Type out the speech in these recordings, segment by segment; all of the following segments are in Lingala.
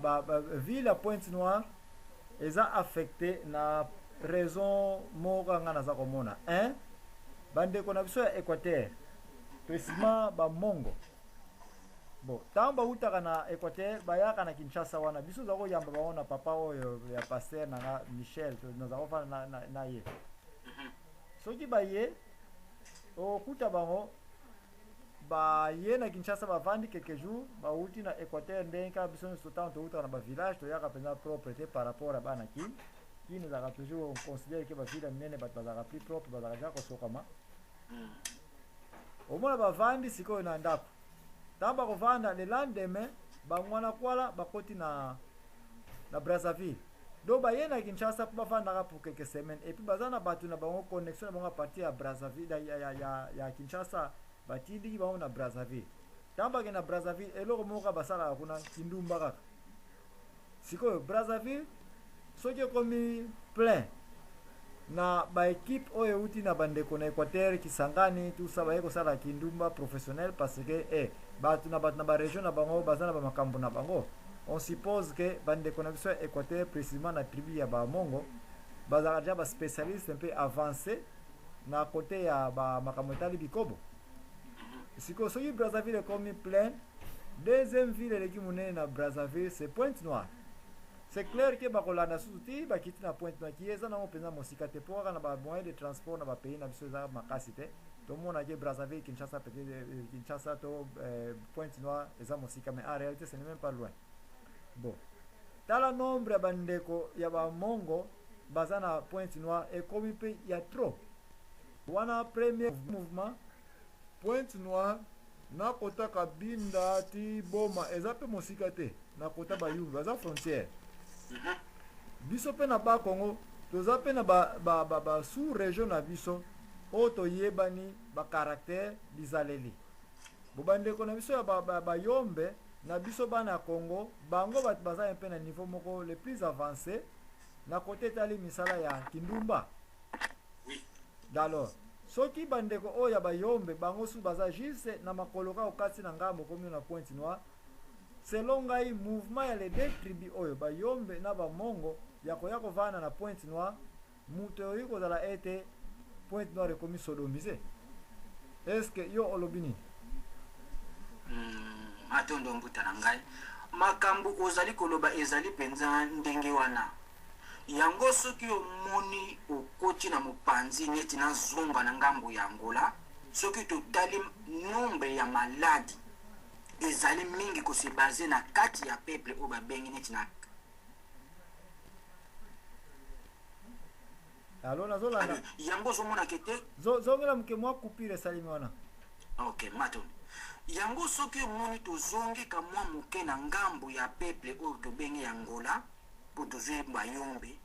Ba, ba ville ya Pointe Noire eza affecte na raison moko nga naza komona. Un, bandeko na biso ya Equateur, précisément ba Mongo. Bon, ntango bawutaka na Equateur bayaka na Kinshasa wana, biso toza koyamba bango na papa oyo ya pasteur na nga Michel, naza kofanda na, na, na ye. Soki baye okuta bango Ba ye na Kinshasa ba vandi quelques jours, ba wuti na Equateur ndenge kaka biso nionso tango towutaka na ba village toyaka penza propre te par rapport ya bana Kin. Kin ezalaka toujours on considère que ba ville ya minene bato bazalaka plus propre, bazalaka dejà kosokama. Omona ba vandi sikoyo na ndako. Tango bako vanda le lendemain bango wana kwala bakoti na na Brazzaville. Donc baye na Kinshasa po bafandaka pour quelques semaines et puis baza na batu na bango connexion na bango à partir ya Brazzaville ya, ya, ya, ya Kinshasa batindiki bango na Brazzaville. Tango bakende na Brazzaville eloko moko kaka basalaka kuna kindumba kaka. Sikoyo Brazzaville soki ekomi plein na ba equipe oyo euti na bandeko na Equateur, Kisangani, tout ça baye kosala kindumba professionnel parce que eh, bato na bato na ba region na bango baza na ba makambo na bango. On suppose que bandeko na biso ya Equateur précisément na tribu ya ba Mongo bazalaka deja ba spécialiste mpe avancé na côté ya ba makambo etali bikobo. Sikoyo soki Brazzaville ekomi plein, deuxième ville eleki monene na Brazzaville c'est Pointe Noire. C'est clair que bakolanda susu ti bakiti na Pointe Noire ki eza nango mpenza mosika te mpo kaka na ba moyen de transport na ba pays na biso eza makasi te. Tomona ke Brazzaville Kinshasa peut-être euh, Kinshasa to euh, Pointe Noire eza mosika mais en réalité ce n'est même pas loin. Bon, tala nombre ya bandeko ya bamongo baza na Pointe Noire ekomi mpe ya trop. Wana premier mouvement Pointe Noire na kota Kabinda ti Boma eza pe mosika te na kota Bayumbi baza frontière. Biso pe na Bas Congo toza pe na ba, ba, ba, ba sous region na biso oyo toyebani ba caractère bizaleli. Bo bandeko na biso ya ba, ba, Bayombe na biso bana ya Congo bango bato baza mpe na niveau moko le plus avancé na kote etali misala ya kindumba. D'alors soki ba ndeko oyo ya ba yombe bango su baza juste na makolo kaka okati na ngambo okomi na pointe noire, selon ngai mouvement ya les deux tribus oyo ba yombe na ba mongo ya koya kovanda na pointe noire moto ekoki kozala ete pointe noire ekomi sodomise. Est ce que yo olobi nini? Matondo mbuta na ngai. Makambo ozali koloba ezali mpenza ndenge wana. Yango soki omoni okoti na mopanzi neti nazonga na ngambo ya Angola, soki totali nombre ya maladi ezali mingi ko se baser na kati ya peuple oyo babengi neti na Alo, nazolanda. Yango ozomona ke te. Zongela moke mwa coupure esalemi wana. Ok, matondo. Yango soki omoni tozongi ka mwa moke na ngambo ya peuple oyo tobengi ya Angola, po tozui bayombe,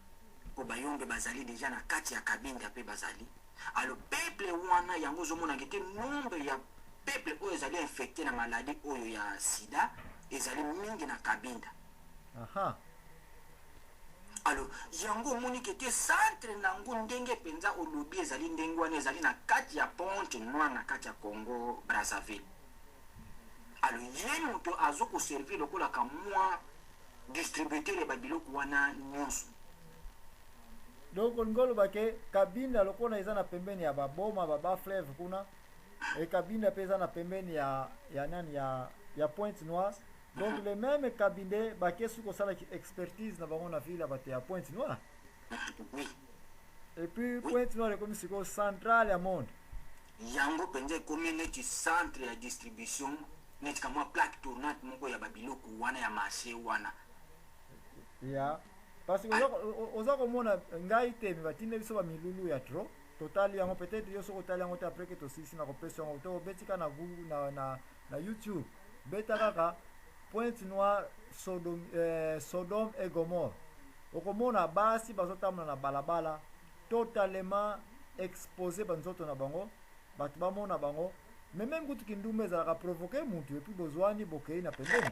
po bayombe bazali dejà na kati ya Kabinda pe bazali, alors peuple wana yango ozomona ke te nombre ya peuple oyo ezali infecte na maladie oyo ya sida ezali mingi na Kabinda. Aha. Alors yango omoni ke te centre nango ndenge penza olobi ezali ndenge wana ezali na kati ya Pointe Noire na kati ya Congo Brazzaville. Alors ye moto azo ko servir lokola ka mwa distributeur ya ba biloko wana nionso. Donc olingi oloba ke Kabinda lokola eza na pembeni ya ba Boma ba bas fleuve kuna et Kabinda pe eza na pembeni ya ya nani ya ya Pointe Noire donc le meme Kabinde bake su kosala ki expertise na bango na ville ya bato ya Pointe Noire. Oui. Et puis Pointe Noire ekomi sikoyo centrale ya monde. Yango penza ekomi neti centre ya distribution neti ka mwa plaque tournante moko ya ba biloko wana ya marche wana. Ya parce que oza komona ngai te me batinde biso ba milulu ya trop totali yango peut-être yo soki otali yango te après que tosilisi na kopesa yango to obeti kaka na Google na, na, na YouTube beta kaka Pointe Noire Sodome, eh, Sodome et Gomorre okomona basi bazotambola na balabala totalement expose ba nzoto na bango bato bamona bango mais meme kutu kindumba ezalaka provoke mutu epuis bozwani bokei na pembeni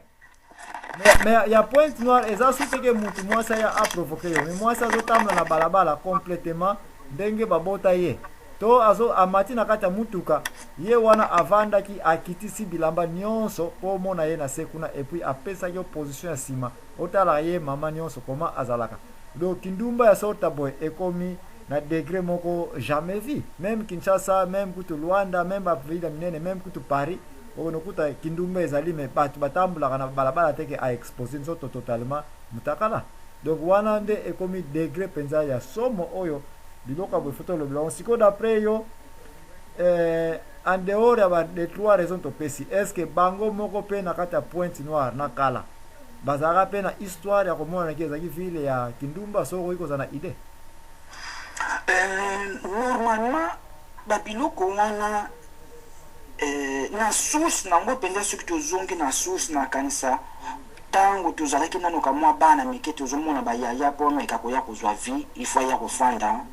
mais ya pointe noire eza su teke mutu mwasi aya aprovoke yo mais mwasi azotambola na balabala completement ndenge babota ye. To azo amati na kati ya mutuka, ye wana avandaki akitisi bilamba nyonso mpo omona ye na se kuna, et puis apesaki yo position ya nsima otalaka ye mama nyonso koma azalaka. Donc kindumba ya sorte boye ekomi na degré moko jamais vu. Même Kinshasa, même kutu Luanda, même baville ya minene, même kutu Paris, okonokuta kindumba ezali, mais bato batambolaka na balabala teke aexpose nzoto totalement mutakala. Donc wana nde ekomi degré mpenza ya somo oyo biloko ya boye faut tolobela yango. Sikoyo, d'après yo, en dehors ya ba de trois raisons topesi, est ce que bango moko mpe na kati ya Pointe Noire na kala bazalaka mpe na histoire ya komonanaki ezalaki ville ya kindumba? So okoki kozala na idée? Normalement babiloko wana, na source nango mpenza, soki tozongi na source, nakanisa ntango tozalaki nano kamwa bana mike, tozomona bayaya mpo ameka koya kozwa vie, il faut aya kofanda moke.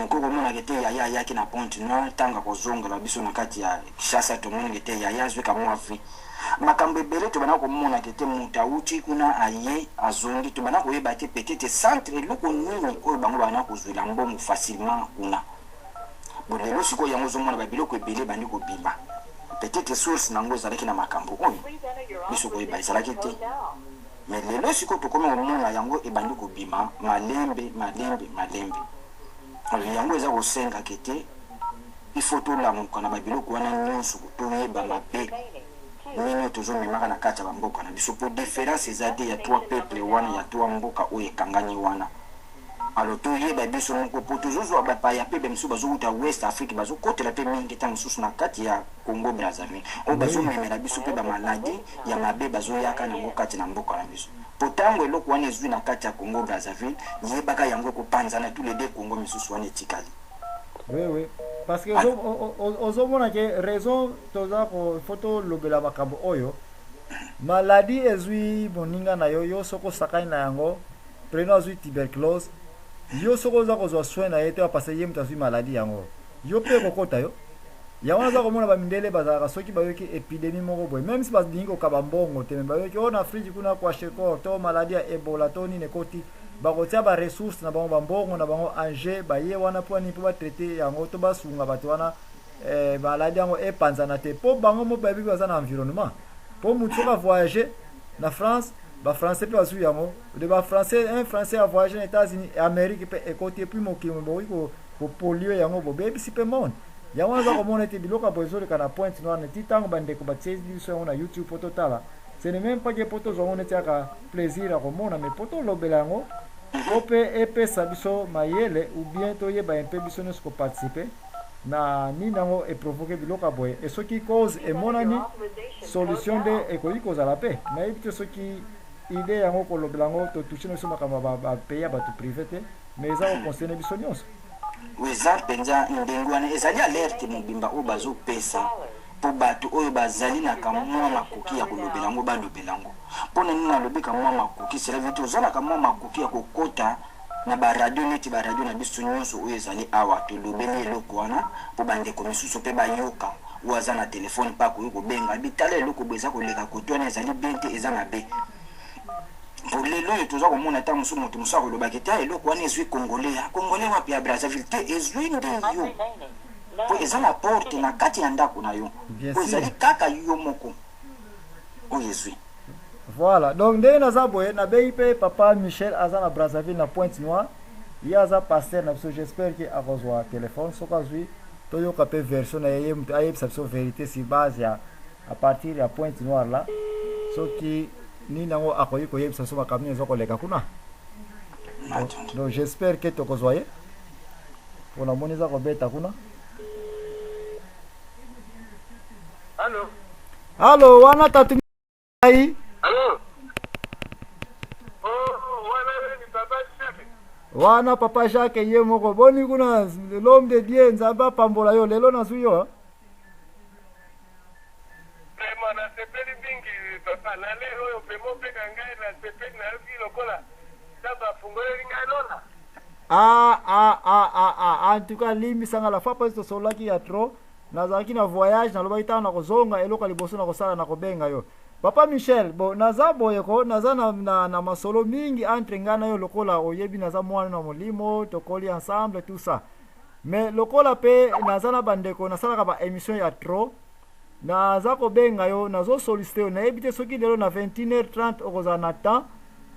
Komonaka te yaya ayaki na Pointe Noire, ntango akozongela biso na kati ya Kinshasa, tomonaki te yaya azwi kamwa vie. Makambo ebele tobanda komonaka te moto awuti kuna aye azongi, tobanda koyeba te peut-être centre eloko nini oyo bango banda kozwela mbongo facilement kuna. Bon, lelo sikoyo yango ozomona babiloko ebele ebandi kobima. Peut-être source nango ezalaki na makambo oyo biso koyeba ezalaki te, mais lelo sikoyo tokomi komona yango ebandi kobima malembe malembe malembe. Alors yango eza kosengaka te il faut tolamuka na babiloko wana nyonso, toyeba mabe nini oyo tozomemaka na kati ya bamboka na biso, po différence eza te ya trois peuple wana, ya trois mboka oyo ekangani wana. Alors toyeba biso moko, po tozozwa bapaya mpe bamisusu bazowuta West Afrique, bazokotela mpe mingi ntango mosusu na kati ya Congo Brazzaville, oyo bazomemela biso mpe bamaladi ya mabe, bazoyaka nango kati na mboka na biso. Po ntango eloko wana ezwi na kati ya Congo Brazzaville, yebaka yango ekopanzana tous les deux Congo misusu wana etikali. Oui, parce que ozomona ke raison toza faut tolobela makambo oyo, maladi ezwi moninga na yo, yo soki osakani na yango, prenons azwi tuberculose, yo soki oza kozwa soin na ye te, parce ye moto azwi maladi yango, yo mpe ekokota yo. Yango naza komona bamindele bazalaka, soki bayoki épidémie moko boye, même si balingi kokaba mbongo te, mais bayoki oyo na Afrique kuna kwashiorkor to maladi ya Ebola to nini ekoti, bakotia baressource na bango, bambongo na bango en jeu, baye wana mpo nini? Mpo batraite yango to basunga bato wana, maladi yango epanzana te, mpo bango mo bayebi baza na environnement. Mpo motu soki avoyage na France, bafrançais mpe bazwi yango de bafrançais, un Français avoyage na États-Unis, Amérique mpe ekoti, et puis mokili bokoki kopolluer yango, bobebisi mpe monde. Yango naza komona ete biloko ya boye ezoleka na Pointe Noire neti ntango bandeko batie biso yango na YouTube mpo totala. Ce n'est même pas ke mpo tozwa yango neti kaka plaisir ya komona, mais mpo tolobela yango, mpo mpe epesa biso mayele ou bien toyeba mpe biso nyonso koparticipe na nini yango eprovoke biloko ya boye. E soki cause emonani, solution nde ekoki kozala. Mpe nayebi te soki idée yango kolobela yango, totouche na biso makambo ya bapays ya bato privé te, mais eza koconcerne biso nyonso. Eza mpenza ndenge wana, ezali alerte mobimba oyo bazopesa mpo bato oyo bazali na kamwa makoki ya kolobela yango balobela yango. Mpo na nini nalobi kamwa makoki? Cela veut dire oza na kamwa makoki ya kokota na baradio neti baradio na biso nyonso oyo ezali awa. Tolobeli eloko wana mpo bandeko misusu mpe bayoka. Oyo aza na telefone mpe akoki kobenga bitala eloko boye eza koleka kote wana, ezali bien te, eza mabe. Po lelo oyo toza komona ntango mosusu moto mosusu akolobaki te eloko wana ezwi Congolais, ya Congolais wapi, ya Brazzaville te, ezwi nde yo, po eza na porte na kati ya ndako na yo, po ezali kaka yo moko oyo ezwi. Voilà, donc ndenge naza boye, nabengi mpe papa Michel, aza na Brazzaville, na Pointe Noire, ye aza pasteur na biso. J'espère ke akozwa telefone. Soki azwi, toyoka mpe version na ye, ye moto ayebisa biso vérité sur base ya à partir ya Pointe Noire la, soki nini yango akoki koyebisa biso makambo nini eza koleka kuna. Donc j'espère ke tokozwa ye, mpo namoni eza kobeta kuna. Allo. Allo, wana tatu ngai. Allo. Oh, wana ni papa Jacques. Wana papa Jacques ye moko. Boni kuna, l'homme de Dieu? Nzambe apambola yo. Lelo nazwi yo. Vraiment nasepeli mingi papa na lelo oyo, vraiment mpe na ngai nasepeli, nayoki lokola Nzambe afungoleli ngai lola. Ah ah ah ah ah, en tout cas limbisanga, la fois passée tosololaki ya trop, nazalaki na voyage. Nalobaki ntango nakozonga, eloko ya liboso nakosala, nakobenga yo. Papa Michel, bon, naza boye ko naza na masolo mingi entre ngai na yo. Lokola oyebi, naza mwana na molimo, tokoli ensemble, tout ça. Mais lokola mpe naza na bandeko nasalaka ba émission ya trop, naza kobenga yo, nazosollicite yo. Nayebi te soki lelo na 21h30 okozala na temps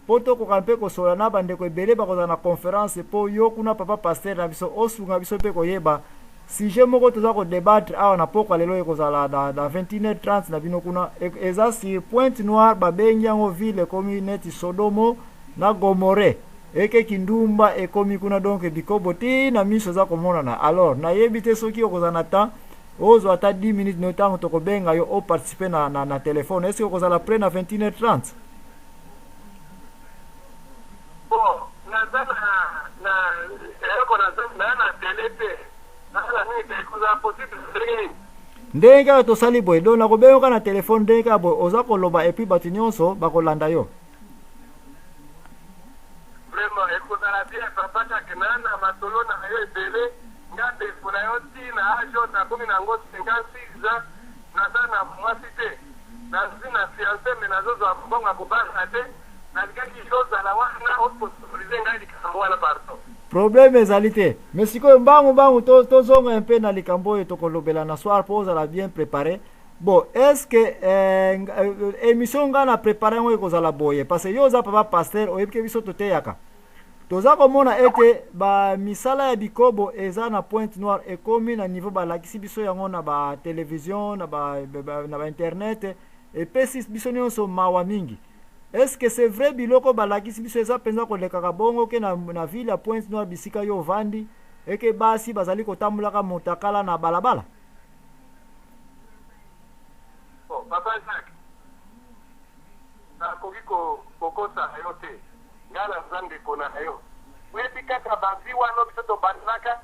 mpo tokoka mpe kosola na bandeko ebele bakozala na conférence, mpo yo kuna, papa pasteur na biso, osunga biso mpe koyeba sujet moko toza kodébattre awa na pokwa lelo. Ekozala na 21h30 na bino kuna. Eza sur Pointe Noire, babengi yango ville ekomi neti Sodomo na Gomore, ekeki ndumba ekomi kuna, donc bikobo ti na miso eza komonana. Alors nayebi te soki okozala na temps, ozwa ata 10 minutes no ntango tokobenga yo, oparticipe na telefone. Est ce que okozala prêt na 21h30? Bon, naza na eloko, naza na tele te, naza na nini te. Ekozala possible ndenge nini? Ndenge kaka tosali boye, donc nakobenga kaka na telefone, ndenge kaka boye oza koloba, et puis bato nyonso bakolanda yo. Vraiment, ekozala bien, papa Jacques. Na masolo na yo ebele, nga ndeko na yo, ntina âge oyo nakomi nango, 56 ans, naza na mwasi te, nazwi na fiancé, mais nazozwa mbongo ya kobala te. Nalingaki ozala wana, osponsorize ngai likambo wana, pardon. Problème ezali te. Mais sikoyo, mbangu mbangu, tozonga mpe na likambo oyo tokolobela na soir mpo ozala bien préparé. Bon, est ce que émission ngai na préparé yango ekozala boye, parce que yo oza papa pasteur, oyebi ke biso toteyaka, toza komona ete bamisala ya bikobo eza na Pointe Noire, ekomi na niveau balakisi biso yango na batelevizio, na bainternet, ba epesi biso nyonso mawa mingi. Est ce que c'est vrai, biloko balakisi biso eza mpenza kolekaka bongo ke na ville ya Pointe Noire, bisika yo ovandi, eke basi bazali kotambolaka motakala na balabala? Bon, papa Jacques, nakoki kokosa yo te. Ngai naza ndeko na yo, oyebi kaka bavi wana. Biso tobandaka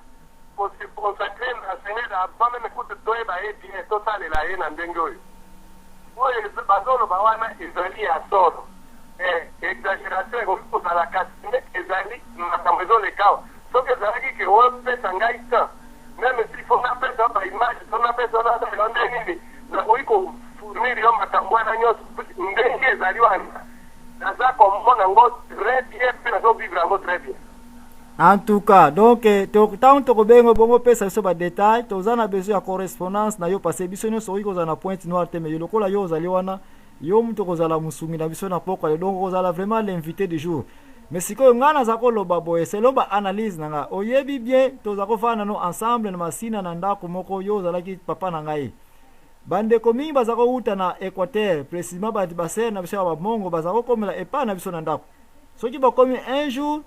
kose consacrer na Seigneur avant même kutu toyeba ye bien, tosalela ye na ndenge oyo bazoloba wana ezali ya solo. Exagération ekoki kozala, kasi nde ezali makambo ezoleka awa. Soki ezalaki ke opesa ngai temps, même s'il faut napesa yo baimage to napesa yo, nasala yo ndenge nini, nakoki kofournir yo makambo wana nyonso ndenge ezali wana. Naza komona yango très bien mpe nazovivre yango très bien. En tout cas, donc ntango tokobenga bongo, opesa biso badetail. Toza na besoin ya correspondance na yo, parce biso nyonso okoki kozala na Pointe Noire te, mais yo, lokola yo ozali wana, yo mutu okozala mosungi na biso na pokwa. Donc okozala vraiment l'invité du jour. Mais sikoyo ngai naza koloba boye, selon baanalyse na ngai, oyebi bien, toza kofanda nano ensemble na Masina na ndako moko, yo ozalaki papa na ngai. Bandeko mingi baza kowuta na Équateur, précisément basere na biso ya bamongo, baza kokomela epai na biso na ndako. Soki bakomi un jour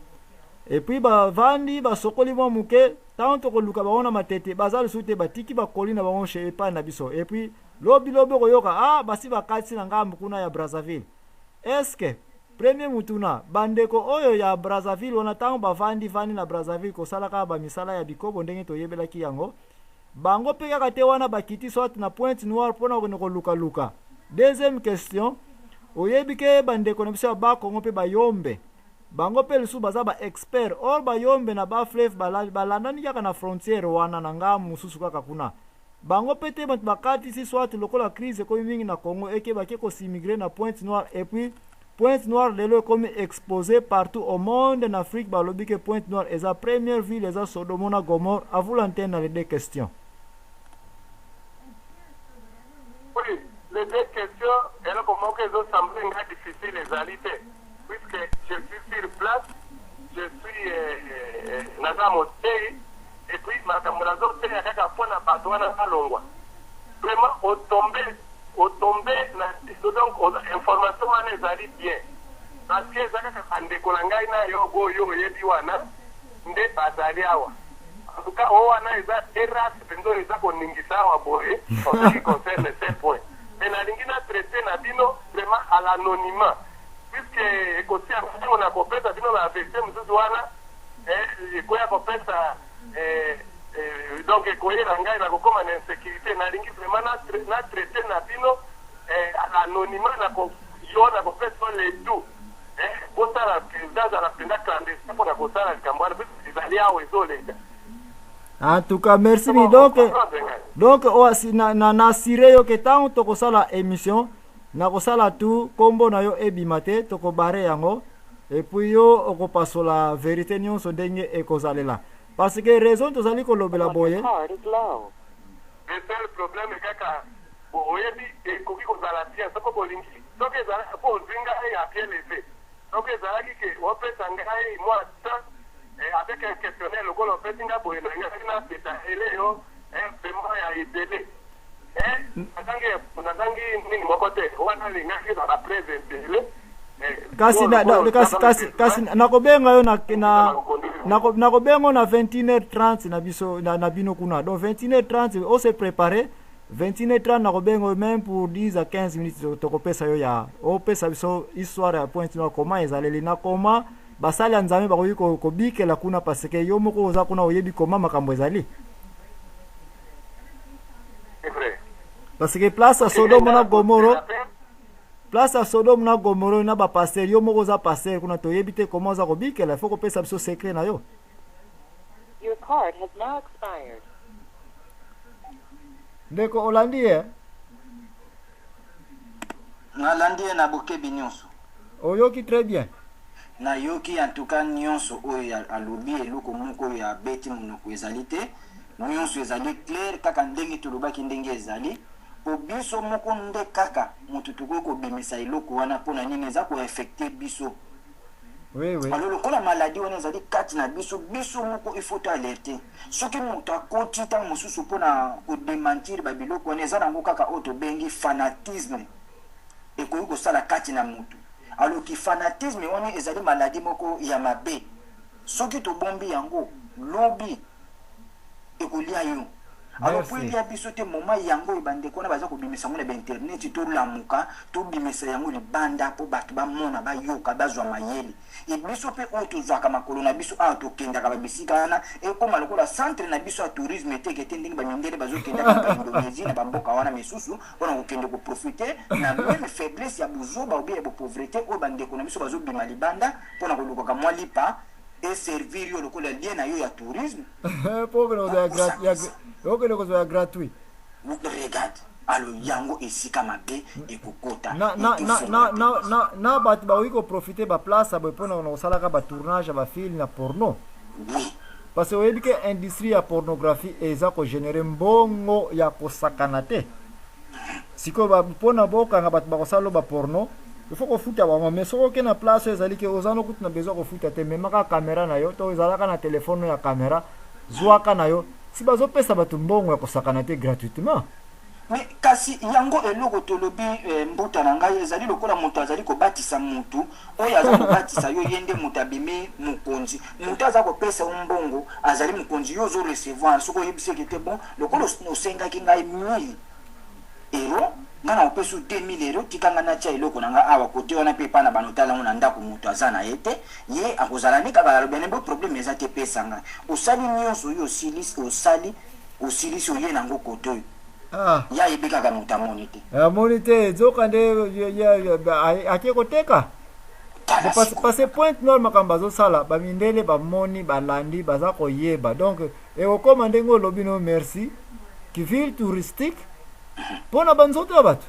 et puis bavandi, basokoli mwa moke, ntango tokoluka bango na Matete, baza lisusu te, batiki bakoli na bango chez epai na biso. Et puis lobi lobi okoyoka: ah, basi bakatisi na ngambo kuna ya Brazzaville. Est-ce, premier mutuna, bandeko oyo ya Brazzaville wana, ntango bavandi vandi na Brazzaville kosalaka bamisala ya bikobo ndenge toyebelaki yango, bango mpe kaka te wana bakiti soit na Pointe Noire mpona kokende kolukaluka? Deuxième question, oyebi ke bandeko na biso ya Bakongo mpe Bayombe, bango mpe lisusu baza baexpert. Or Bayombe na Bafleuve balandani kaka na frontière wana na ngambo mosusu kaka kuna. Bango mpe te bato bakatisi, soit lokola crise ekomi mingi na Congo, eke bake kos'immigrer na Pointe Noire? Et puis Pointe Noire lelo ekomi exposé partout au monde, na Afrique, balobi ke Pointe Noire eza première ville, eza Sodomo na Gomore. À vous l'antenne na les deux questions. Oui, les deux questions, eloko moko ezosemble nga difficile ezali te, puisque je suis sur place, je suis naza motei, et puis makambo nazoteya kaka mpona bato wana balongwa. Vraiment, otombe na, donc information wana ezali bien, parce que eza kaka bandeko na ngai na yo oyo oyebi wana nde bazali awa. En tout cas, oyo wana eza terrasse mpenza oyo eza koningisa awa boye en ce qui concerne ces points. Mais nalingi na traité na bino vraiment à l'anonymat, puisque ekotia ntango na kopesa bino bavérité mosusu wana, ekoya kopesa, donc ekoyela ngai na kokóma na insécurité. Nalingi vraiment na traité na bino à l'anonymat, na yo na kopesa le tout. Bosala président azala mpenza clandestin mpona kosala likambo wana, puisque ezali awa ezoleka. En tout cas, merci mingi. Donc oyo na assuré yo ke ntango tokosala émission, nakosala tu nkombo na yo ebima te, tokobare yango, et puis yo okopasola vérité nyonso ndenge ekozalela. Parce que raison tozali kolobela On your boye. card is low. Le seul problème kaka, oyebi, ekoki kozala bien soki bolingi, soki ezala po ozwi ngai ya bien levé, soki ezalaki ke opesa ngai mwa temps avec un questionnaire lokola opesi ngai boye, nangaki na détailler yo vraiment ya ebele. Nazangi nini moko te wana, alingaki ezala preuve ebele. Kasi kasi nakobenga yo na nakobenga yo na 21h30 na biso na bino kuna. Donc 21h30, o se préparer 21h30, nakobenga yo même pour 10 à 15 minutes. Tokopesa yo ya opesa biso histoire ya Pointe Noire, comment ezaleli na comment basali ya Nzambe bakoki kobikela kuna, parce que yo moko oza kuna, oyebi comment makambo ezali. C'est vrai. Parce que place ya Sodome na Gomoro, place ya Sodome na Gomoro na bapasteur, yo moko oza pasteur kuna, toyebi te comment oza kobikela. Il faut kopesa biso secret na yo. Your card has now expired. Ndeko, olandi ye? Nalandi ye na bokebi nyonso. Oyoki très bien. Nayoki en tout cas nyonso oyo alobi. Eloko moko oyo abeti monoko ezali te, nyonso ezali clair, kaka ndenge tolobaki, ndenge ezali. Po biso moko nde kaka moto tokoki kobimisa eloko wana. Mpona nini eza koaffecter biso? Oui. Alors lokola maladie wana ezali kati na biso, biso moko il faut toalerte. Soki moto akoti ntango mosusu mpona kodémentir babiloko wana, eza nango kaka oyo tobengi fanatisme ekoki kosala kati na motu. Alors ki fanatisme wana ezali maladie moko ya mabe. Soki tobombi yango, lobi ekolia yo. Alors po Merci. elia biso te, moma yango oyo bandeko wana baza kobimisa yango na bainternet, tolamuka, tobimisa yango libanda mpo bato bamona, bayoka, bazwa mayele. E biso mpe oyo tozwaka makolo na biso awa, tokendaka babisika wana, ekóma lokola centre na biso ya tourisme teke te, ndenge bamindele bazokendaka na baIndonésie, na bamboka wana misusu, mpona kokende koprofiter na même faiblesse ya buzoba obi ya bopauvreté oyo bandeko na biso bazobima libanda mpona kolukaka mwa lipa, eservir yo lokola lieu na yo ya tourisme. Mpo okende kozwa ya gratuit. Regarde, alors yango esika mabe ekokota. Na bato bakoki koprofiter baplace ya boye mpona na kosalaka batournage ya bafilm na porno. Parce que oyebi ke industrie ya pornographie eza kogénérer mbongo ya kosakana te. Sikoyo mpona bokanga bato bakosala baporno, il faut kofuta bango. Mais soki oke na place oyo ezali ke oza no kutu na besoin kofuta te, memaka caméra na yo to ezalaka na telefone ya caméra, zwaka na yo. Si bazopesa bato mbongo ya kosakana te gratuitement. Mais kasi yango eloko tolobi, mbuta na ngai, ezali lokola moto azali kobatisa motu oyo aza kobatisa yo, ye nde moto abimi mokonzi. Moto aza kopesa yo mbongo azali mokonzi, yo ozo recevoir. Soki oyebisi eke te, bon, lokola osengaki ngai 1000 euro, ngai na kopesa yo 2000 euro, tika ngai natia eloko na ngai awa kote wana mpe epai na bano otala yango na ndako, moto aza na ye te, ye akozala ne kaka alobi ane bo problème eza te, pesa ngai. Osali nyonso oyo osilisi, osali, osilisi, oye nango kote oyo. Ah. Ye ayebi kaka moto amoni te. Amoni te, nzoka nde ake koteka. Tala sikoyo. Parce Pointe Noire, makambo azosala, bamindele bamoni, balandi, baza koyeba. Donc ekokóma ndenge olobi no, merci, ki ville touristique mpona banzoto ya bato.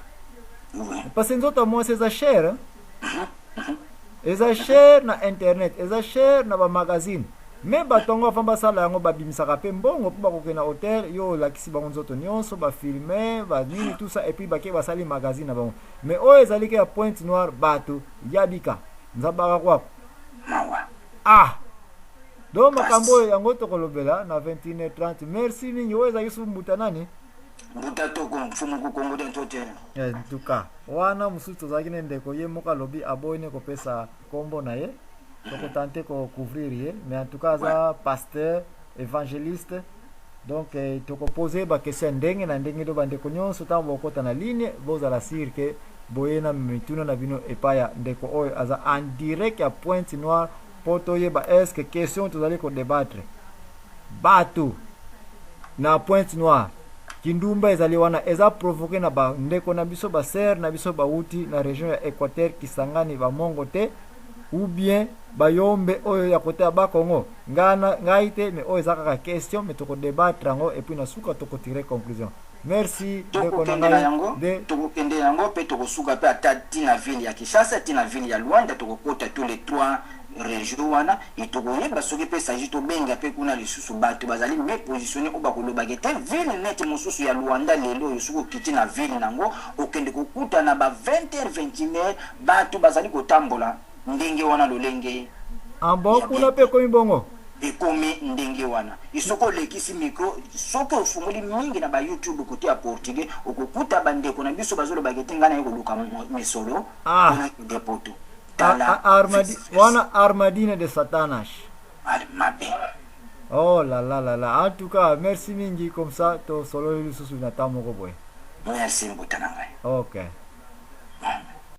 Parce que nzoto ya mwasi eza cher, hein? Eza cher na internet, eza cher na bamagazine. Me bato yango avant basala yango, babimisaka mpe mbongo mpo bakokende na hotel, yo olakisi bango nzoto nyonso, bafilme, banini, tout ça, et puis bake basali magazine na bango. Mais oyo ezali ke ya Pointe Noire, bato yabika nzambaka kwako. Mawa. Ah, donc makambo oyo yango tokolobela na 21h30. Merci mingi. Oyo ezalaki su mbuta nani? Mbuta Toko, mfumu kukongo te ntote. En tout cas wana mosusu tozalaki ne ndeko, ye moko alobi aboyi ne kopesa nkombo na ye, tokotenter kocouvrir ye, mais en tout cas aza pasteur évangéliste. Donc tokopose baquestion ya ndenge na ndenge. Do bandeko nyonso, ntango bokota na ligne, bozala sûr ke boye na mituna na bino epai ya ndeko oyo aza en direct ya Pointe Noire, mpo toyeba est ce que question tozali kodébattre, bato na Pointe Noire, kindumba ezali wana eza provoqué na bandeko na biso, basœur na biso bauti na région ya Équateur, Kisangani, bamongo te, ou bien bayombe oyo ya kote ya Bakongo. Ngai te, mais oyo eza kaka question, mais tokodébattre yango et puis na suka tokotirer conclusion. Merci, ndeko na Tokokende na ngai. yango. Nde Tokokende yango mpe tokosuka mpe ata ntina ville ya Kinshasa, ntina ville ya Luanda, tokokota tous les trois. Region wana et tokoyeba soki pe s'agit tobenga pe kuna lisusu batu bazali mieux positionne oyo bakolobaka ete ville neti mosusu ya Luanda lelo oyo soki okiti na ville nango okende kokuta na ba 20 heures 21 heures batu bazali kotambola ndenge wana lolenge Ah bon, ya kuna bien pe ekomi bongo? Ekomi ndenge wana et soki olekisi micro soki ofungoli mingi na ba youtube cote ya portugais okokuta ba ndeko na biso bazolobaka ete ngai naye koluka misolo Ah. pona kende poto. Tala Armadi, vice versa. wana armadine de satanas. Al mabe. Oh la la la la, en tout cas merci mingi, comme ça tosololi lisusu na temps moko boye. Merci mbuta na ngai. Ok.